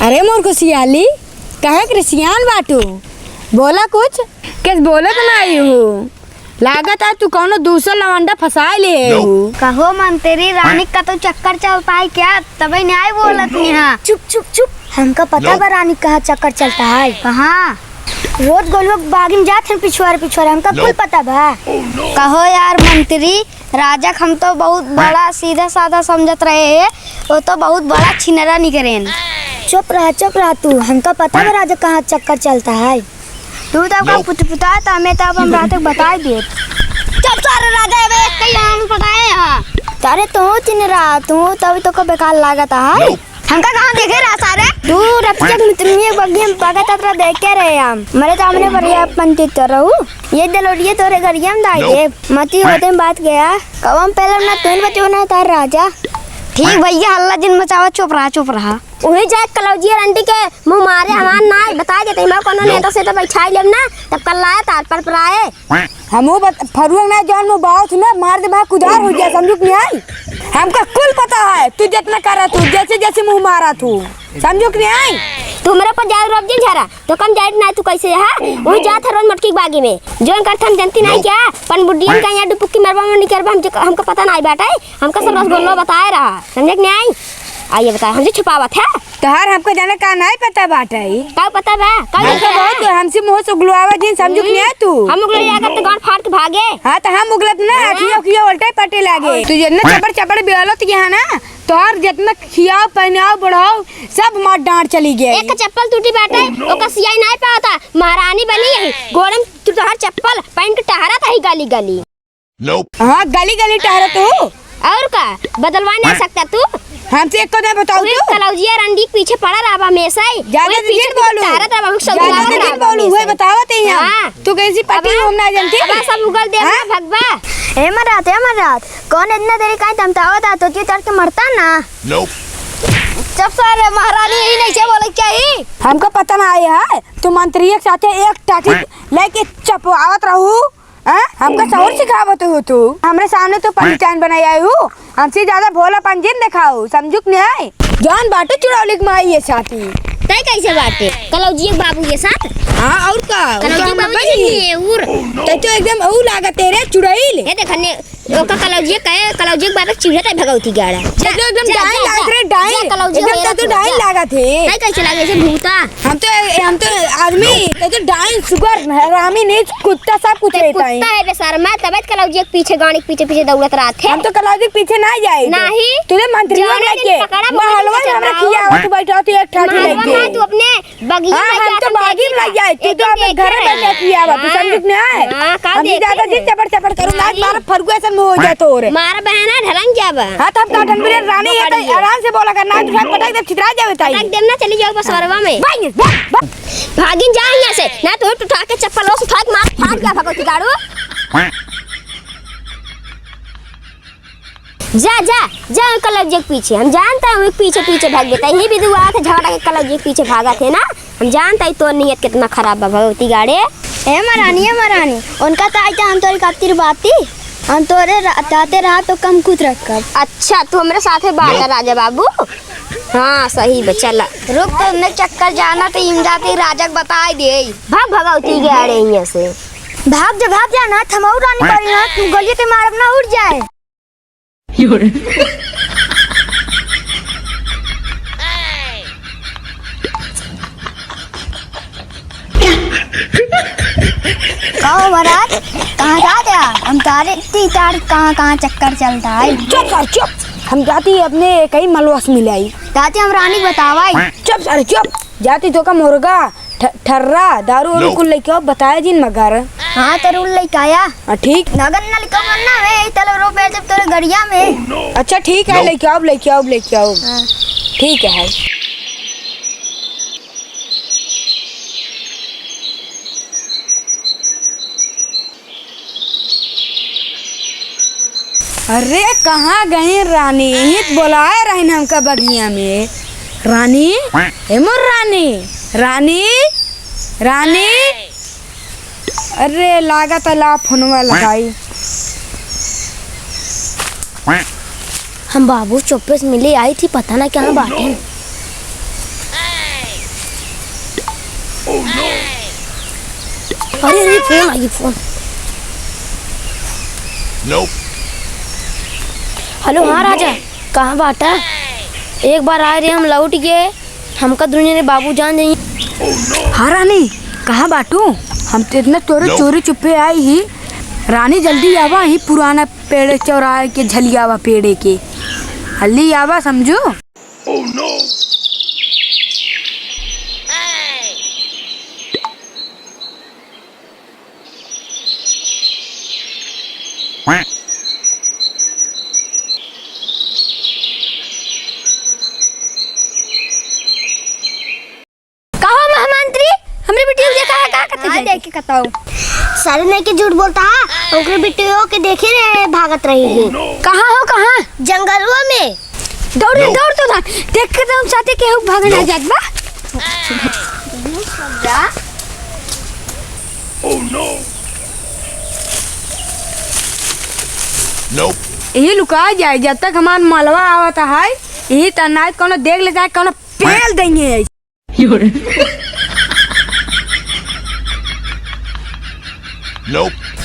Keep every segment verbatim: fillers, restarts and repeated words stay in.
अरे मोर खुशियाली, काहे के रिसियान बाटू? बोला कुछ। केस बोलत नाई हूँ। लागत है तू कौनो दूसर लवंडा फंसाए ले हू। कहो मंत्री, रानी का तो चक्कर चलता है क्या? तबे न्याय बोलत नहीं है। चुप, चुप, चुप। हमका पता बा रानी कहाँ चक्कर चलता है। कहाँ? रोज गोलुआ के बागी में जात हैं पिछुआरे पिछुआरे, हमका कुल पता बा। कहो यार मंत्री, राजा के हम तो बहुत बड़ा सीधा साधा समझत रहे हैं, वो तो बहुत बड़ा छिनरा निकरेन। चुप रहा, चुप रहा तू, हमका पता बा राजा कहाँ चक्कर चलता है। तू तो का पुत पुता था, मैं तो अब हम रात तक बताई देत। चुप सारे राजा, अबे एक कहीं हम पटाए यहाँ। अरे तू छिनरा, तू तभी तो को बेकार लागत है। हमका कहाँ देखे रहा सारे? तू रतिया के मित्र में एक बग्गी हम पागल ततरा देख के रहे हम। मरे तो हमने बढ़िया पंचित कर रहू। ये दलोरिया तोरे गरिया में दाई दे। मती होते में बात गया। कवम पहले ना तुम बचो ना तार राजा। ठीक भैया, हल्ला जिन मचावा, चुप रहा, चुप रहा। उहे जाए कलौजिया रंडी के मुँह मारे हमार ना बताई देते, मैं कोनो नेता से तो बैठाई लेम ना, तब कल लाए तार पर पराए। हमहू बत-, फरुआ ना जौन मुँह बावत ना मार दे, भाई कुदार हो गया, समझू कि नहीं आई? हमका कुल पता है, तू जितना करा तू, जैसे जैसे मुँह मारा तू, समझू कि नहीं आई? तू हमरा पर जाए रोब जिन झरा, तो कम जाए ना तू कैसे है? वही जात है रोज मटकी के बागी में, जौन करत हम जनती नहीं क्या? पन बुड्डियन का यहाँ डुपुक्की मरबा में निकरबा, हम जो, हमका पता नहीं बाटे, हमका सब रसगुल्लो बताए रहा, समझे कि नहीं आई? आइए बताए, हमसे छुपावत है। तोहार हमका जाने का नाई पता बाटे। का पता बा? का हमका पता बा? बहुत हमसे मुँह से उगलवावा जिन, समझू कि नहीं तू? हम उगले जाकर तो गांड फाड़ के भागे। हाँ, तो हम उगलत ना, हाँ। अखियो, अखियो उल्टे पटे लागे। तू जितना चपड़, चपड़ बियालो तो यहाँ ना, तोहार जितना खियाओ, पहनाओ, बढ़ाओ, सब मार डांड चली गई। एक चप्पल टूटी बाटे, ओकर सियाई नाई पावता, महारानी बनी है, गोड़े में तू तोहार चप्पल पहन के टहरत है गली गली। हाँ, गली गली टहरत हो। और का? बदलवा नहीं सकता तू? हमसे एक को नहीं बताओ तू। कलौजिया रंडी के पीछे पड़ा रहा हमेशा ही। ज्यादा वही पीछे जिन बोलू। टहरत रहा, वही सब ज्यादा उड़ावत जिन रहा बोलू, हमेशा। वही बतावत है यहाँ। हाँ। तू कैसी पटी अब, हो, हम ना जानती। अब सब उगल देव ना भगवा। ए मरात, ए मरात, कौन इतना देरी काहे तमतावत है? तो तू तड़ के मरता ना। चुप सारे, महारानी यही नहीं से बोले क्या ही? हमको पता ना आया है, तू मंत्री के साथे एक टाटी लेके चपवावत रहू। हाँ? हमका सहूर सिखावत हो तू। हमरे सामने तो पंडिताइन बनाई आई हूँ। हमसे ज्यादा भोलापन जिन दिखाओ, समझू कि नहीं? जान बाटे चुड़ौली के माई ये साथी। तय कैसे बाटे? कलौजी के बाबू ये साथ? हाँ, और का? कलौजी के बाबू ये उर। तय तो एकदम ऊ लागत तेरे चुड़ैल। ये देख ने, ओका कलौजी कहे, कलौजी के बाबू चिढ़े तय भगवती गाड़ा। तय तो एकदम जा, डाइन जा, लागत जा। रे, डाइन। जा, कलौजी एकदम तय तो डाइन लागत है। तय कैसे लागे से भूता? हम तो, हम तो आदमी, तू तो डाइन, सुअर, हरामी नहीं, कुत्ता, सब कुछ रहता है। कुत्ता है बेशर्मा, तबे तो कलौजी के पीछे, गाड़ी के पीछे, पीछे दौड़त रहत है। हम तो कलौजी के पीछे ना जाए। नहीं। तू तो मंत्री जाने लेके, दिन पकड़ा, महलवा में हमरा खिया आवत बैठा, तू एक ठाठी महलवा लेके। में तू अपने बगिया हाँ, में हम तो बागी में लग जाए, तू तो अपने घर में बैठा खिया आवत, तू समझ में आए? हाँ, का हम देखे ज्यादा हैं? चीज चपड़ चपड़ करूँ, आज मारा फरुआ सन में हो जाए तो रे। मारा बहना ढलंग जाबा। हाँ, तो हम तो ढंग रानी है, तो आराम से बोला कर, ना तो पटक दे, छितरा जावे ताई। पटक देम ना, चली जाओ बसवरवा में। भाई, भाई, भाई। भागिन जा यहाँ से, ना तो उठा के चप्पल से उठा के मार फाड़ दिया भगवती गाड़ू। जा, जा, जा कलौजी के पीछे, हम जानता हूँ पीछे पीछे भाग देता है, ये भी दुआ के झगड़ा के कलौजी के पीछे भागा थे ना, हम जानता है तोर नियत कितना खराब बा भगवती गाड़े। ए महारानी, ए महारानी, उनका तो आइता हम तोरी खातिर बाती, हम तोरे रा-, ताते रहा तो कम खुद रखब। अच्छा, तू हमरे साथे बाटा राजा बाबू। हाँ, सही बा, चला। रुक, तो हमने चक्कर जाना तो इम जाते राजा के बताई दे। भाग भगवती के आड़े यहाँ से। भाग जा, भाग जा, ना थमाऊ रानी करी ना, तू गलिए ते मारब ना, उठ जाए। कहो महाराज, कहाँ जात है? हम तारे इतनी तार कहाँ कहाँ चक्कर चलता है। चुप सर, चुप। हम जाती अपने कई मलवा से मिलाई। जाती हम रानी बतावाई। चुप सर, चुप। जाती तो का मुर्गा, ठ-, ठर्रा, दारू उरू कुल लेके आओ, बताया जिन मगर। हाँ, तो रूल लेके आया। हाँ, ठीक। नगद ना लेके आओ, वरना वे तले रो बैठ जब तोरे गड़िया में। अच्छा, ठीक है, लेके आओ, लेके आओ, लेके आओ। हाँ। ठीक है। अरे, कहाँ गई रानी? यहीं तो बोलाए रहिन हमका बगिया में। रानी, ए मोर रानी, रानी, रानी। अरे, लागत ला फोनवा लगाई। हम बाबू चुप्पे से मिले आई थी, पता ना कहाँ बाटे। अरे, अरे, फोन आई, फोन। Hello, हाँ राजा, कहाँ बाटा? एक बार आए रहे हम लौट के, हमका दुनिया रे बाबू जान जाई। हाँ रानी, कहाँ बाटू? हम तो इतना तोरे चोरी चुप्पे आई ही। रानी जल्दी आवा, ही पुराना पेड़ चौराहे के झलियावा पेड़े के। हल्ली आवा समझू। कहो महामंत्री, हमरे बिटिया के देखा है, का करते हाँ, जाए? देख के बताओ। सारे नहीं के झूठ बोलता है, ओकरे बिटिया के देखे रहे, भागत रही है। कहाँ हो, कहाँ? जंगलवा में। दौड़, दौड़ तो ना। देख के तो हम साथे केहू भागे ना जात बा। यही लुका जाए, जब तक हमार मलवा आवत है, यही त नाय कोनो देख लेता है, कोनो पेल देंगे।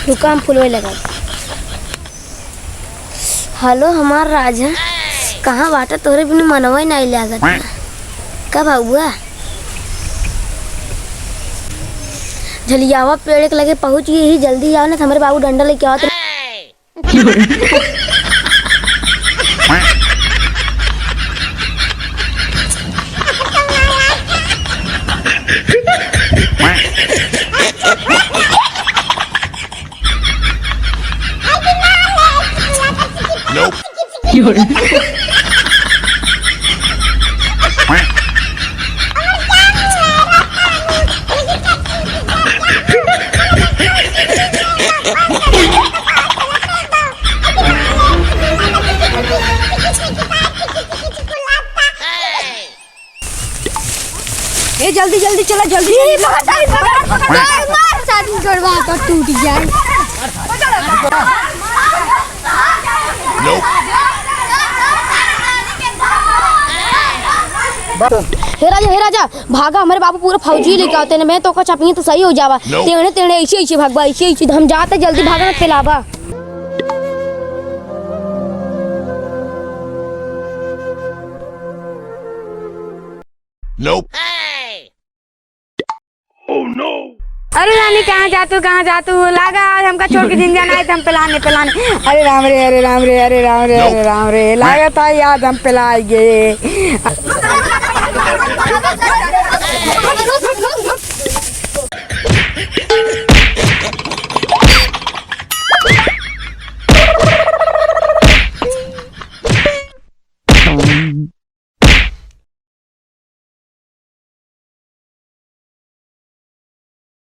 रुका, हम फुलवे लगा। हेलो हमार राजा, कहाँ बाटा? तोहरे बिनु मनवा ही नाई लागत बा। का बउआ? झलियावा पेड़ के लगे पहुँच गई ही, जल्दी आओ ना, त हमरे बाबू डंडा लेके आवत रहे। ए, जल्दी, जल्दी चला, जल्दी, जल्दी। पकड़, पकड़, पकड़, पकड़, मार, मार, साथ में जोड़वा तो टूट जाए। हे राजा, हे राजा, भागा, हमरे बाबू पूरा फौजी लेके आवत हैं, मैं तोका चापिए, तू सही हो जावा। टेढ़े, टेढ़े, ऐसे, ऐसे भागवा, ऐसे, ऐसे, हम जाते, जल्दी भागा, पेलावा। अरे रानी, कहाँ जातू, कहाँ जातू? लागा आज हमका छोड़ के जिन जाना है, त हम पेलाने, पेलाने। अरे राम रे, अरे राम रे, अरे राम रे, अरे राम रे, लागत है याद हम पेलाए गए।